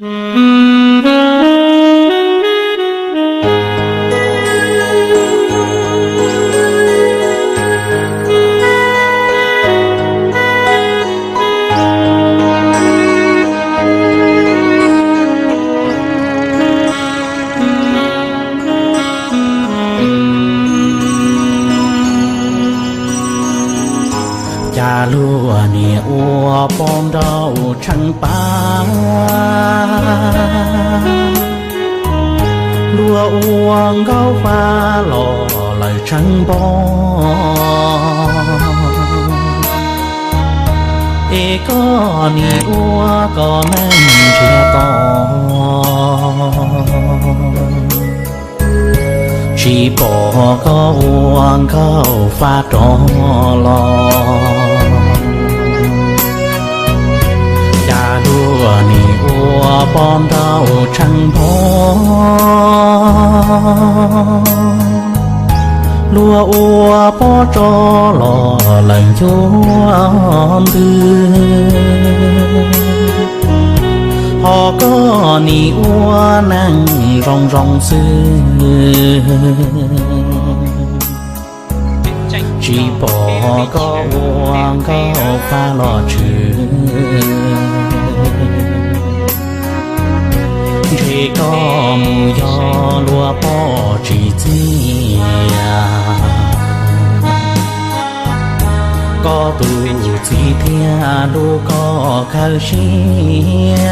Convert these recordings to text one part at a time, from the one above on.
Cas luag niam ua poj nrauj tsheej pab, luag ua nkauj fa los lawm tsheej npog. Es koj nim ua koj neej ntsiag to, tsis pom koj ua nkauj fa rov los. Cas luag nim ua poj nrauj tsheej npog, luag ua pob tso los lawm ncuab ntws, ho koj nim ua neeg zoo zoo xwb. Tsis pom koj ua nkauj fa los tshwm, ntshe koj mus yog luag poj tsis txiaj. Koj tus txiv thiab lub koj kawg siab,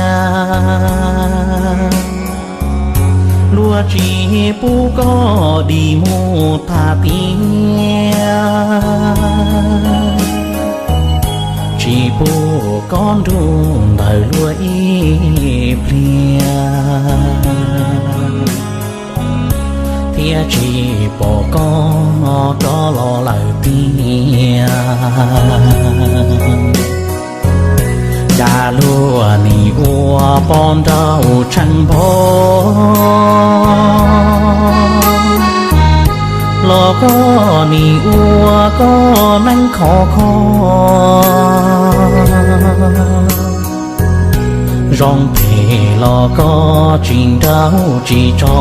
luag tsis pub koj dim mus tham tiag, tsis pub koj nrug ntawm luag ib pliag, thiab tsis pom koj rov los lawm tiag. Cas luag nim ua poj nrauj tsheej npog, los koj nim ua koj neeb khov kho, zoo phem los koj tsis nrauj tsis tso,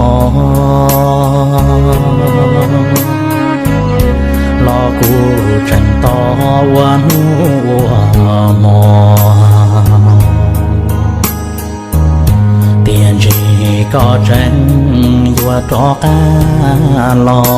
los kuv tseem tos ua hnub ua hmo, tiam ntsis koj tseem yuav rov qab los.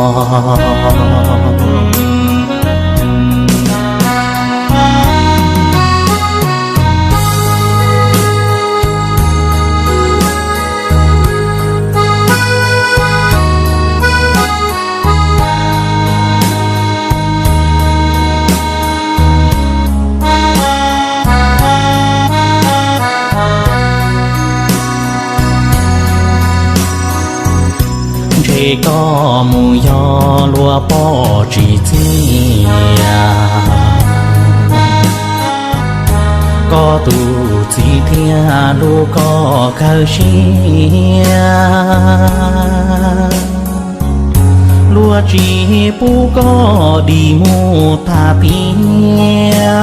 Ntshe koj mus yog luag poj tsis txiaj, koj tus txiv thiab lub koj kawg siab, luag tsis pub koj dim mus tham tiag,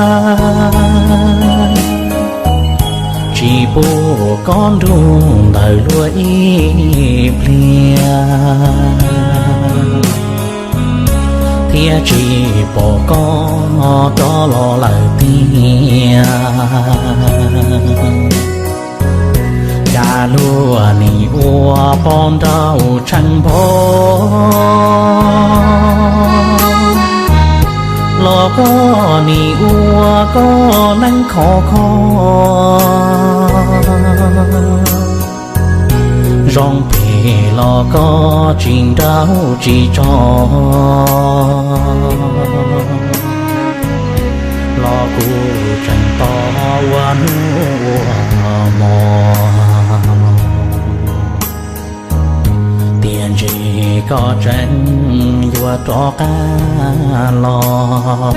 tsis pub koj nrug ntawm luag ib pliag, thiab tsis pom koj rov los lawm tiag. Cas luag nim ua poj nrauj tsheej npog, los koj nim ua koj neeb khov kho, zoo phem los koj tsis nrauj tsis tso, los kuv tseem tos ua hnub ua hmo, tiam ntsis koj tseem yuav rov qab los.